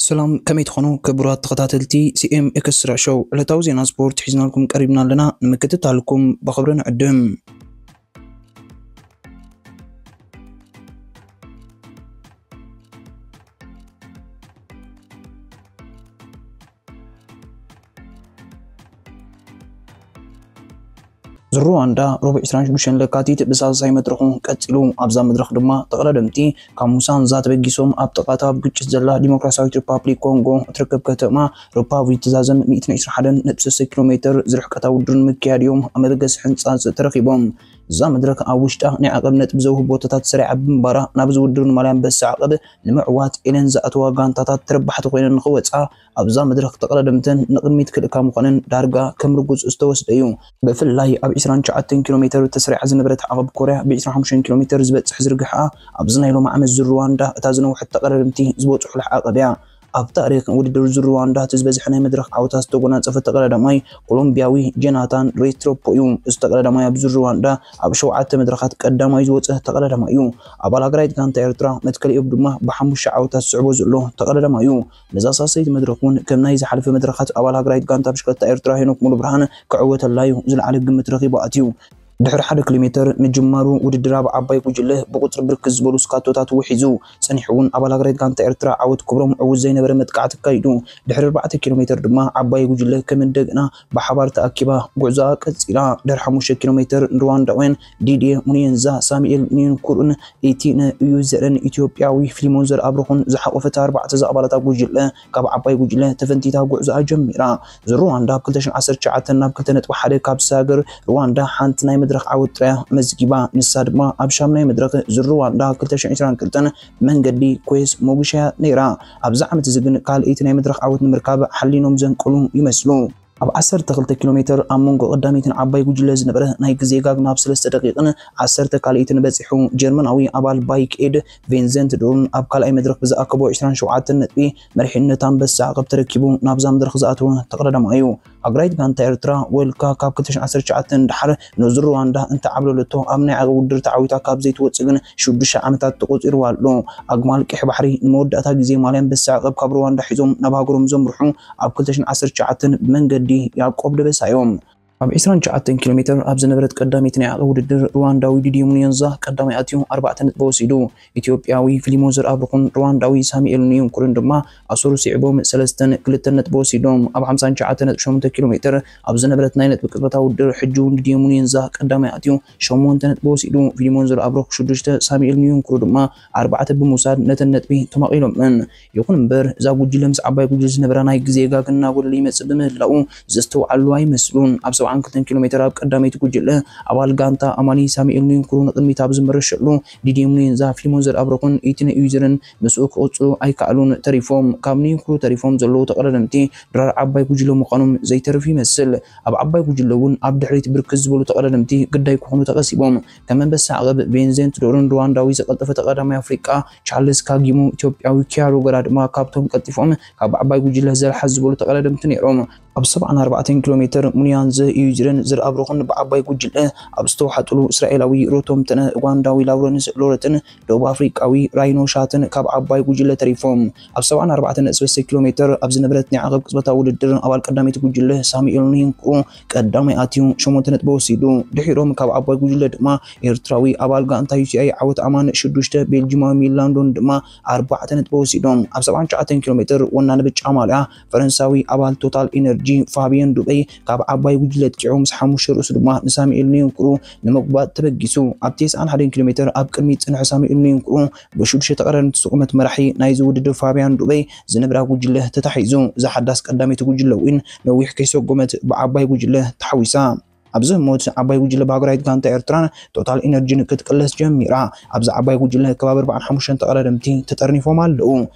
ሰላም፣ ከመይ ትኾኑ ክቡራት ተኸታተልቲ ሲ ኤም ኤክስትራ ሾው? ዕለታዊ ዜና ስፖርት ሒዝናልኩም ቀሪብና ኣለና። ንምክትታልኩም ብኽብሪ ንዕድም። ሩዋንዳ፣ ረቡዕ ዕስራን ሽዱሽተን ለካቲት ብሳልሳይ መድረኹ ቀጺሉ። ኣብዛ መድረኽ ድማ ተቐዳደምቲ ካብ ሙሳንዛ ተበጊሶም ኣብ ጥቓ እታ ኣብ ግጭት ዘላ ዲሞክራሲያዊት ሪፓብሊክ ኮንጎ እትርከብ ከተማ ሩፓቪ ትዛዘም ሚእትን ዕስራን ሓደን ነጥቢ ሰለስተ ኪሎ ሜትር ዝርሕቀታ ውድድር ንምክያድ እዮም ኣብ መበገሲ ሕንጻጽ ተረኺቦም። እዛ መድረኽ ኣብ ውሽጣ ናይ ዓቐብ ነጥቢ ዘውህብ ቦታታት ሰሪዓ ብምንባራ፣ ናብዚ ውድድር ንማልያ ኣንበሳ ዓቐብ ንምዕዋት ኤለን ዝኣተዋ ጋንታታት ተረባሕቲ ኮይነን ንኽወጻ ኣብዛ መድረኽ ተቐዳደምተን ንቕድሚት ክልእካ ምዃነን ዳርጋ ከም ርጉጽ ዝተወስደ እዩ። ብፍላይ ኣብ ዕስራን ትሽዓተን ኪሎ ሜትር ተሰሪዓ ዝነበረት ዓቐብ ኮርያ፣ ብ ዕስራን ሓሙሽተን ኪሎ ሜትር ዝበጽሕ ዝርግሐኣ ኣብዚ ናይ ሎሚ ዓመት ዙር ሩዋንዳ እታ ዝነውሐት ተቐዳደምቲ ዝበጽሑላ ዓቐብ እያ። ኣብ ታሪኽ ውድድር ዙር ሩዋንዳ እቲ ዝበዝሐ ናይ መድረኽ ዓወታት ዝተጎናጸፈ ተቐዳዳማይ ኮሎምቢያዊ ጆናታን ሬስትሮፖ እዩ። እዚ ተቐዳዳማይ ኣብ ዙር ሩዋንዳ ኣብ ሸውዓተ መድረኻት ቀዳማይ ዝወጸ ተቐዳዳማይ እዩ። ኣባል ሃገራዊት ጋንታ ኤርትራ መትከል እዮብ ድማ ብሓሙሽተ ዓወታት ዝስዕቦ ዘሎ ተቐዳዳማይ እዩ። ነዛ ሳልሰይቲ መድረኽ እውን ከም ናይ ዝሓለፈ መድረኻት ኣባል ሃገራዊት ጋንታ ብሽክለታ ኤርትራ ሄኖክ ሙሉብርሃን ክዕወተላ እዩ ዝለዓለ ግምት ረኺቡ ኣትዩ። ድሕሪ ሓደ ኪሎ ሜትር ምጅማሩ ውድድር ኣብ ዓባይ ጉጅለ ብቁጽሪ ብርክት ዝበሉ ስካቶታት ውሒዙ ጸኒሑ እውን ኣባል ሃገራዊት ጋንታ ኤርትራ ዓወት ክብሮም ዕዉት ዘይነበረ መጥቃዕቲ ኣካይዱ። ድሕሪ ኣርባዕተ ኪሎ ሜትር ድማ ዓባይ ጉጅለ ከም እንደገና ብሓባር ተኣኪባ ጉዕዞኣ ቀጺላ። ድሕሪ ሓሙሽተ ኪሎ ሜትር ንሩዋንዳውያን ዲድየ ሙኒየንዛ፣ ሳሙኤል ኒንኩሩን ኢቲነ እዩ ዘረን ኢትዮጵያዊ ፊሊሞን ዘርኣብሩኽን ዝሓቆፈት ኣርባዕተ ዝኣባላታ ጉጅለ ካብ ዓባይ ጉጅለ ተፈንቲታ ጉዕዞኣ ጀሚራ። ዙር ሩዋንዳ ኣብ ክልተ ሽሕን ዓሰርተ ትሽዓተን ናብ ክልተ ነጥቢ ሓደ ካብ ዝሳገር ሩዋንዳ ሓንቲ ናይ መድረኽ ዓወት ጥራያ መዝጊባ። ንሳ ድማ ኣብ ሻምናይ መድረኽ ዙር ሩዋንዳ ክልተ ሽሕን ዕስራን ክልተን መንገዲ ኮይስ ሞጉሻያ ነይራ። ኣብዚ ዓመት እዚ ግን ካልኣይቲ ናይ መድረኽ ዓወት ንምርካብ ሓሊኖም ዘንቀሉ ይመስሉ። ኣብ ዓሰርተ ክልተ ኪሎ ሜትር ኣብ መንጎ ቀዳመይትን ዓባይ ጉጅለ ዝነበረ ናይ ግዜ ጋግ ናብ ሰለስተ ደቂቕን ዓሰርተ ካልኣይትን በጺሑ። ጀርመናዊ ኣባል ባይክ ኤድ ቬንዘንት ዶርን ኣብ ካልኣይ መድረኽ ብዝኣከቦ ዕስራን ሸውዓተን ነጥቢ መሪሕነት ኣንበሳ ዓቐብ ተረኪቡ ናብዛ መድረኽ ዝኣተወ ተቐዳዳማይ እዩ። ሃገራዊት ጋንታ ኤርትራ ወልካ ካብ ክልተ ሽሕን ዓሰርተ ትሽዓተን ንደሓር ንዙር ሩዋንዳ እንተዓብለለቶ ኣብ ናይ ዓቐብ ውድድር ተዓዊታ ካብ ዘይትወጽእ ግን ሽዱሽተ ዓመታት ተቖጺርዋ ኣሎ። ኣግማል ቀይሕ ባሕሪ ንመወዳእታ ግዜ ማልያ ኣንበሳ ዓቐብ ካብ ሩዋንዳ ሒዞም ናብ ሃገሮም ዘምርሑ ኣብ ክልተ ሽሕን ዓሰርተ ትሽዓተን ብመንገዲ ያዕቆብ ደበሳ እዮም። ኣብ ዕስራን ትሽዓተን ኪሎ ሜትር ኣብ ዝነበረት ቀዳመይቲ ናይ ዓቐብ ውድድር ሩዋንዳዊ ዲድየ ሙኒየንዛ ቀዳማይ ኣትዩ ኣርባዕተ ነጥቢ ወሲዱ። ኢትዮጵያዊ ፊሊሞን ዘርኣብሩኽን ሩዋንዳዊ ሳሙኤል ኒዮንኩርን ድማ ኣሰሩ ስዒቦም ሰለስተን ክልተን ነጥቢ ወሲዶም። ኣብ ሓምሳን ትሽዓተን ነጥቢ ሸሞንተ ኪሎ ሜትር ኣብ ዝነበረት ናይ ነጥቢ ቅጽበታዊ ውድድር ሕጂ እውን ዲድየ ሙኒየንዛ ቀዳማይ ኣትዩ ሸሞንተ ነጥቢ ወሲዱ። ፊሊሞን ዘርኣብሩኽ ሽዱሽተ፣ ሳሙኤል ኒዮንኩሩ ድማ ኣርባዕተ ብምውሳድ ነተን ነጥቢ ተማቒሎመን። ይኹን እምበር እዛ ጉጅለ ምስ ዓባይ ጉጅለ ዝነበራ ናይ ግዜ ጋግ እናጎደለ ይመጽእ ብምህላዉ ዘስተውዓሉ ኣይመስሉን። ኣብ ሰብዓን ክልተን ኪሎ ሜትር ኣብ ቀዳመይቲ ጉጅለ ኣባል ጋንታ ኣማኒ ሳሙኤል ኒንኩሩ ንቕድሚት ኣብ ዝመረሸሉ ዲድየ ሙኒየንዛ፣ ፊሊሞን ዘርኣብሩኽን ኢቲነ ዩዘርን ምስኡ ክቕጽሉ ኣይከኣሉን ተሪፎም። ካብ ኒንኩሩ ተሪፎም ዘለዉ ተቐዳደምቲ ድራር ዓባይ ጉጅለ ምዃኖም ዘይተርፍ ይመስል። ኣብ ዓባይ ጉጅለ እውን ኣብ ድሕሪት ብርክት ዝበሉ ተቐዳደምቲ ግዳይ ክኾኑ ተቐሲቦም። ከም ኣንበሳ ዓቐብ ቬንዘንት ዶርን ሩዋንዳዊ ዝቐልጠፈ ተቐዳማይ ኣፍሪቃ ቻርልስ ካጊሙ፣ ኢትዮጵያዊ ኪያሮ ገራ ድማ ካብቶም ቀልጢፎም ካብ ዓባይ ጉጅለ ዘርሓ ዝበሉ ተቐዳደምቲ ነይሮም። ኣብ ሰብዓን ኣርባዕተን ኪሎ ሜትር ሙኒያንዘ ዩዝርን ዘርኣብሩኽን ብዓባይ ጉጅለ ኣብ ዝተዋሓጥሉ እስራኤላዊ ሮቶም ተነ፣ ኡጋንዳዊ ላውረንስ ሎረትን ደቡብ ኣፍሪቃዊ ራይኖ ሻትን ካብ ዓባይ ጉጅለ ተሪፎም። ኣብ ሰብዓን ኣርባዕተን ነጥቢ ሰለስተ ኪሎ ሜትር ኣብ ዝነበረት ናይ ዓቐብ ቅጽበታዊ ውድድር ኣባል ቀዳመይቲ ጉጅለ ሳሙኤል ኒንኩ ቀዳማይ ኣትዩ ሸሞንተ ነጥቢ ወሲዱ። ድሒሮም ካብ ዓባይ ጉጅለ ድማ ኤርትራዊ ኣባል ጋንታ ዩ ሲ ኣይ ዓወት ኣማን ሽዱሽተ፣ ቤልጂማዊ ሚላንዶን ድማ ኣርባዕተ ነጥቢ ወሲዶም። ኣብ ሰብዓን ትሽዓተን ኪሎ ሜትር ወናኒ ብጫ ማልያ ፈረንሳዊ ኣባል ቶታል ኢነርጂ ፋቢየን ዱበይ ካብ ዓባይ ጉጅለ ጥቂዑ ምስ ሓሙሽተ ርእሱ ድማ ንሳሙኤል ኒንኩሩ ንምጉባጥ ተበጊሱ። ኣብ ተስዓን ሓደን ኪሎ ሜትር ኣብ ቅድሚት ዝጸንሐ ሳሙኤል ኒንኩሩ ብሽዱሽተ ተቐዳደምቲ ዝቖመት መራሒ ናይዚ ውድድር ፋቢያን ዱበይ ዝነብራ ጉጅለ ተታሒዙ። እዛ ሓዳስ ቀዳመይቲ ጉጅለ እውን ነዊሕ ከይሰጎመት ብዓባይ ጉጅለ ተሓዊሳ። ኣብዚ ህሞት ዓባይ ጉጅለ ብሃገራዊት ጋንታ ኤርትራን ቶታል ኢነርጂን ክትቅለስ ጀሚራ። ኣብዚ ዓባይ ጉጅለ ከባቢ ኣርባዓን ሓሙሽተን ተቐዳደምቲ ተጠርኒፎም ኣለዉ።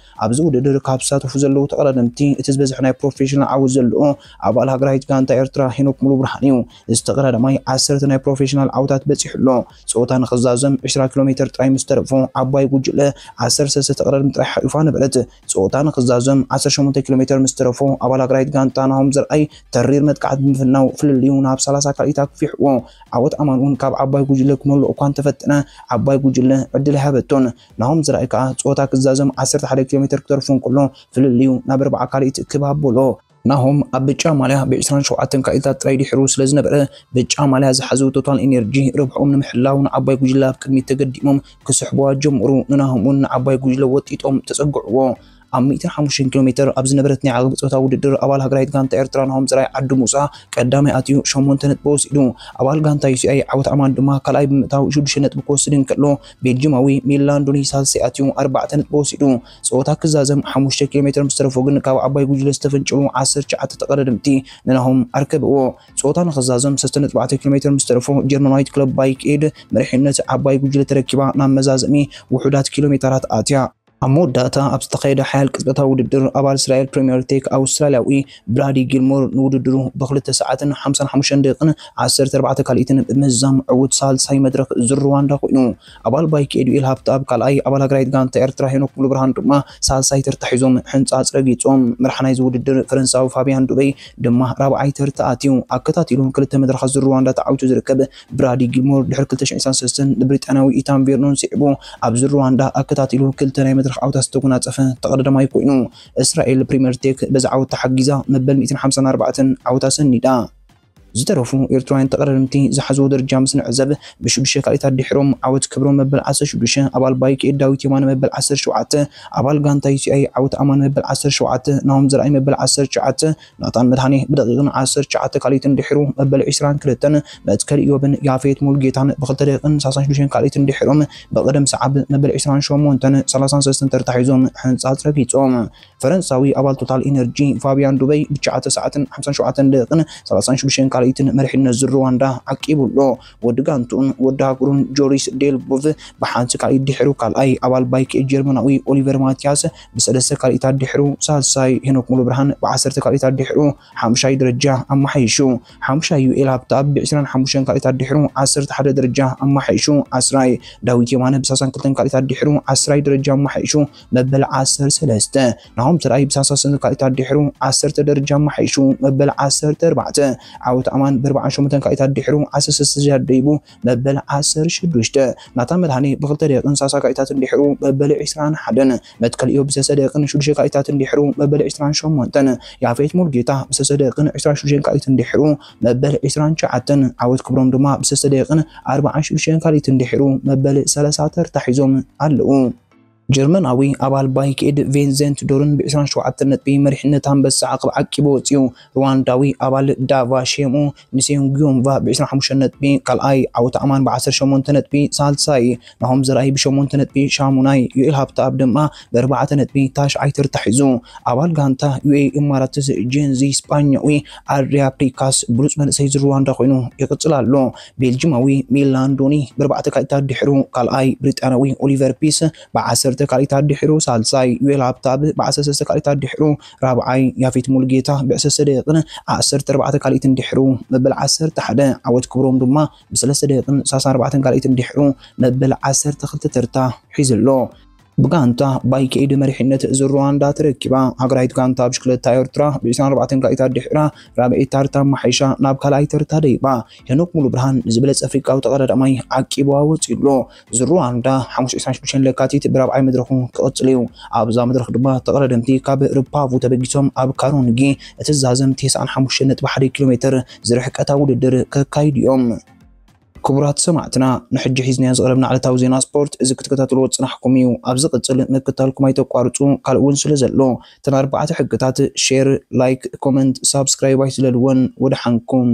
ኣብዚ ውድድር ካብ ዝሳተፉ ዘለዉ ተቐዳደምቲ እቲ ዝበዝሐ ናይ ፕሮፌሽናል ዓወት ዘለዎ ኣባል ሃገራዊት ጋንታ ኤርትራ ሄኖክ ሙሉብርሃን እዩ። እዚ ተቐዳዳማይ ዓሰርተ ናይ ፕሮፌሽናል ዓወታት በጺሑ ኣሎ። ጸወታ ንኽዛዘም ዕስራ ኪሎ ሜትር ጥራይ ምስ ተረፎ ዓባይ ጉጅለ ዓሰርተ ሰለስተ ተቐዳደምቲ ጥራይ ሓቂፋ ነበረት። ጸወታ ንኽዛዘም ዓሰርተ ሸሞንተ ኪሎ ሜትር ምስ ተረፎ ኣባል ሃገራዊት ጋንታ ናሆም ዘርኣይ ተሪር መጥቃዕቲ ብምፍናው ፍልልዩ ናብ ሰላሳ ካልኣይ ኣክፊሕዎ። ዓወት ኣማን እውን ካብ ዓባይ ጉጅለ ክመልኦ እኳ እንተፈተነ፣ ዓባይ ጉጅለ ዕድል ኣይሃበቶን። ናሆም ዝረኣይ ከዓ ጾታ ክዛዘም ዓሰርተ ሓደ ኪሎ ሜትር ክተርፉ እንከሎ፣ ፍልልዩ ናብ ኣርባዓ ካልኢት ክብ ኣበሎ። ናሆም ኣብ ብጫ ማልያ ብ ዕስራን ሸውዓተን ካልኢታት ጥራይ ድሒሩ ስለ ዝነበረ፣ ብጫ ማልያ ዝሓዙ ቶታል ኢነርጂ ርብሕኦም ንምሕላው ንዓባይ ጉጅለ ኣብ ቅድሚት ተገዲሞም ክስሕብዋ ጀመሩ። ንናሆም እውን ንዓባይ ጉጅለ ወጢጦም ተጸግዕዎ። ኣብ ሚእትን ሓሙሽተን ኪሎ ሜትር ኣብ ዝነበረት ናይ ዓቕቢ ጾታ ውድድር፣ ኣባል ሃገራዊት ጋንታ ኤርትራ ናሆም ዝረኣይ ዓዲ ሙሳ ቀዳማይ ኣትዩ ሸሞንተ ነጥቢ ወሲዱ። ኣባል ጋንታ ዩ ሲ ኣይ ዓወት ኣማን ድማ ካልኣይ ብምእታው ሽዱሽተ ነጥቢ ክወስድ እንከሎ፣ ቤልጂማዊ ሚላን ዱኒ ሳልሳይ ኣትዩ ኣርባዕተ ነጥቢ ወሲዱ። ጸወታ ክዛዘም ሓሙሽተ ኪሎ ሜትር ምስ ተረፎ ግን ካብ ዓባይ ጉጅለ ዝተፈንጨሉ ዓሰርተ ትሽዓተ ተቐዳደምቲ ንናሆም ኣርከብዎ። ጸወታ ንኽዛዘም ሰለስተ ነጥቢ ኣርባዕተ ኪሎ ሜትር ምስ ተረፎ ጀርመናዊት ክለብ ባይክ ኤድ መሪሕነት ዓባይ ጉጅለ ተረኪባ ናብ መዛዘሚ ውሑዳት ኪሎ ሜተራት ኣትያ። ኣብ መወዳእታ ኣብ ዝተኻየደ ሓያል ቅጽበታዊ ውድድር ኣባል እስራኤል ፕሪምየር ቴክ ኣውስትራልያዊ ብራዲ ጊልሞር ንውድድሩ ብክልተ ሰዓትን ሓምሳን ሓሙሽተን ደቂቕን ዓሰርተ ኣርባዕተ ካልኢትን ብምዝዛም ዕዉት ሳልሳይ መድረኽ ዙር ሩዋንዳ ኮይኑ። ኣባል ባይክ ኤድ ዩኤል ሃብተኣብ ካልኣይ፣ ኣባል ሃገራዊት ጋንታ ኤርትራ ሄኖክ ሙሉብርሃን ድማ ሳልሳይ ተርታ ሒዞም ሕንጻጽ ረጊጾም። መርሓ ናይዚ ውድድር ፈረንሳዊ ፋቢያን ዱበይ ድማ ራብዓይ ተርታ ኣትዩ። ኣከታቲሉ ክልተ መድረኻት ዙር ሩዋንዳ ተዓዊቱ ዝርከብ ብራዲ ጊልሞር ድሕሪ ክልተ ሽሕን ዕስራን ሰለስተን ንብሪጣንያዊ ኢታን ቬርኖን ስዒቡ ኣብ ዙር ሩዋንዳ ኣከታቲሉ ክልተ ናይ መድረኽ ዓወታት ዝተጎናጸፈ ተቐዳዳማይ ኮይኑ። እስራኤል ፕሪምየር ቴክ በዚ ዓወት ተሓጊዛ መበል ሚእትን ሓምሳን ኣርባዕተን ዓወታ ሰኒዳ። ዝተረፉ ኤርትራውያን ተቐዳደምቲ ዝሓዝዎ ደረጃ ምስ ንዕዘብ፣ ብሽዱሽተ ካልኢታት ድሒሮም ዓወት ክብሮም መበል ዓሰርተ ሽዱሽተ፣ ኣባል ባይክ ኤድ ዳዊት የማነ መበል ዓሰርተ ሸውዓተ፣ ኣባል ጋንታ ዩ ሲ ኣይ ዓወት ኣማን መበል ዓሰርተ ሸውዓተ፣ ናሆም ዘርኣይ መበል ዓሰርተ ትሽዓተ፣ ናታን መድሃኔ ብደቂቕን ዓሰርተ ትሽዓተ ካልኢትን ድሒሩ መበል ዕስራን ክልተን፣ መትከል ኢዮብን ያፌት ሙልጌታን ብክልተ ደቂቕን ሰላሳን ሽዱሽተን ካልኢትን ድሒሮም ብቕደም ሰዓብ መበል ዕስራን ሸሞንተን ሰላሳን ሰለስተን ተርታ ሒዞም ሕንጻጽ ረጊጾም። ፈረንሳዊ ኣባል ቶታል ኢነርጂ ፋቢያን ዱበይ ብትሽዓተ ሰዓትን ሓምሳን ሸውዓተን ደቂቕን ሰላሳን ሽዱሽተን ካልኢትን መሪሕነት ዙር ሩዋንዳ ዓቂቡ ኣሎ። ወዲ ጋንትኡን ወዲ ሃገሩን ጆሪስ ዴልቦቭ ብሓንቲ ካልኢት ድሒሩ ካልኣይ፣ ኣባል ባይክ ኤድ ጀርመናዊ ኦሊቨር ማቲያስ ብሰለስተ ካልኢታት ድሒሩ ሳልሳይ፣ ሄኖክ ሙሉብርሃን ብዓሰርተ ካልኢታት ድሒሩ ሓምሻይ ደረጃ ኣመሓይሹ። ሓምሻይ ዩኤል ሃብተኣብ ብዕስራን ሓሙሽተን ካልኢታት ድሒሩ ዓሰርተ ሓደ ደረጃ ኣመሓይሹ ዓስራይ፣ ዳዊት የማነ ብሰላሳን ክልተን ካልኢታት ድሒሩ ዓስራይ ደረጃ ኣመሓይሹ መበል ዓሰርተ ሰለስተ፣ ናሆም ዘርኣይ ብሰላሳን ሰለስተን ካልኢታት ድሒሩ ዓሰርተ ደረጃ ኣመሓይሹ መበል ዓሰርተ ኣርባዕተ፣ ዓወት ኣማን ብኣርባዓን ሸሞንተን ካልኢታት ድሒሩ ዓሰርተ ሰለስተ ደይቡ መበል ዓሰርተ ሽዱሽተ፣ ናታን መድሃኔ ብክልተ ደቂቕን ሰላሳ ካልኢታትን ድሒሩ መበል ዕስራን ሓደን፣ መትከል ኢዮብ ብሰለስተ ደቂቕን ሽዱሽተ ካልኢታትን ድሒሩ መበል ዕስራን ሸሞንተን፣ ያፌት ሙልጌታ ብሰለስተ ደቂቕን ዕስራን ሽዱሽተን ካልኢትን ድሒሩ መበል ዕስራን ትሽዓተን፣ ዓወት ክብሮም ድማ ብሰለስተ ደቂቕን ኣርባዓን ሽዱሽተን ካልኢትን ድሒሩ መበል ሰላሳ ተርታ ሒዞም ኣለዉ። ጀርመናዊ ኣባል ባይክ ኤድ ቬንዘንት ዶርን ብ ዕስራን ሸውዓተን ነጥቢ መሪሕነት ኣንበሳ ዓቕብ ዓቂቡ ወጺኡ። ሩዋንዳዊ ኣባል ዳቫ ሼሙ ንሴንጉዮንቫ ብ ዕስራን ሓሙሽተን ነጥቢ ካልኣይ፣ ዓወት ኣማን ብ ዓሰርተ ሸሞንተ ነጥቢ ሳልሳይ፣ ናሆም ዘርኣይ ብሸሞንተ ነጥቢ ሻሙናይ፣ ዩኤል ሃብተኣብ ድማ ብኣርባዕተ ነጥቢ ታሽዓይ ተርታ ሒዙ። ኣባል ጋንታ ዩ ኤ ኢ ኢማራትስ ጄንዚ ስጳኛዊ ኣድሪያ ፕሪካስ ብሉጽ መንእሰይ ዙር ሩዋንዳ ኮይኑ ይቕጽል ኣሎ። ቤልጂማዊ ሚላን ዶኒ ብኣርባዕተ ካልኢታት ድሒሩ ካልኣይ፣ ብሪጣንያዊ ኦሊቨር ፒስ ብዓሰርተ ካልኢታት ድሒሩ ሳልሳይ፣ ዩኤል ሃብተኣብ ብዓሰርተ ሰለስተ ካልኢታት ድሒሩ ራብዓይ፣ ያፌት ሙሉጌታ ብዕስራ ደቂቕን ዓሰርተ ኣርባዕተ ካልኢትን ድሒሩ መበል ዓሰርተ ሓደ፣ ዓወት ክብሮም ድማ ብሰለስተ ደቂቕን ሰላሳን ኣርባዕተን ካልኢትን ድሒሩ መበል ዓሰርተ ክልተ ተርታ ሒዙ ኣሎ። ብጋንታ ባይክ ኤድ መሪሕነት ዙር ሩዋንዳ ተረኪባ። ሃገራዊት ጋንታ ብሽክለታ ኤርትራ ብ ዕስራን ኣርባዕተን ካልኢታት ድሒራ ራብዐይቲ ተርታ ኣመሓይሻ ናብ ካልኣይ ተርታ ደይባ። ሄኖክ ሙሉብርሃን ንዝበለጸ ኣፍሪቃዊ ተቐዳዳማይ ዓቂብዋ ወጺኡ ኣሎ። ዙር ሩዋንዳ ሓሙሽተ ዕስራን ሽዱሽተን ለካቲት ብራብዓይ መድረኹ ክቕጽል እዩ። ኣብዛ መድረኽ ድማ ተቐዳደምቲ ካብ ሩፓቩ ተበጊሶም ኣብ ካሩንጊ እትዛዘም ተስዓን ሓሙሽተን ነጥቢ ሓደ ኪሎ ሜትር ዝርሕቀታ ውድድር ከካይዱ እዮም። ክቡራት ሰማዕትና፣ ንሕጂ ሒዝናዮ ዝቐረብና ዕለታዊ ዜና ስፖርት እዚ ክትከታተልዎ ዝጸናሕኩም እዩ። ኣብ ዝቕጽል ምክታልኩም ኣይተቋርጹ። ካልእ እውን ስለ ዘሎ፣ እተን ኣርባዕተ ሕግታት ሼር፣ ላይክ፣ ኮመንት፣ ሳብስክራይብ ኣይትለልወን። ወደሓንኩም።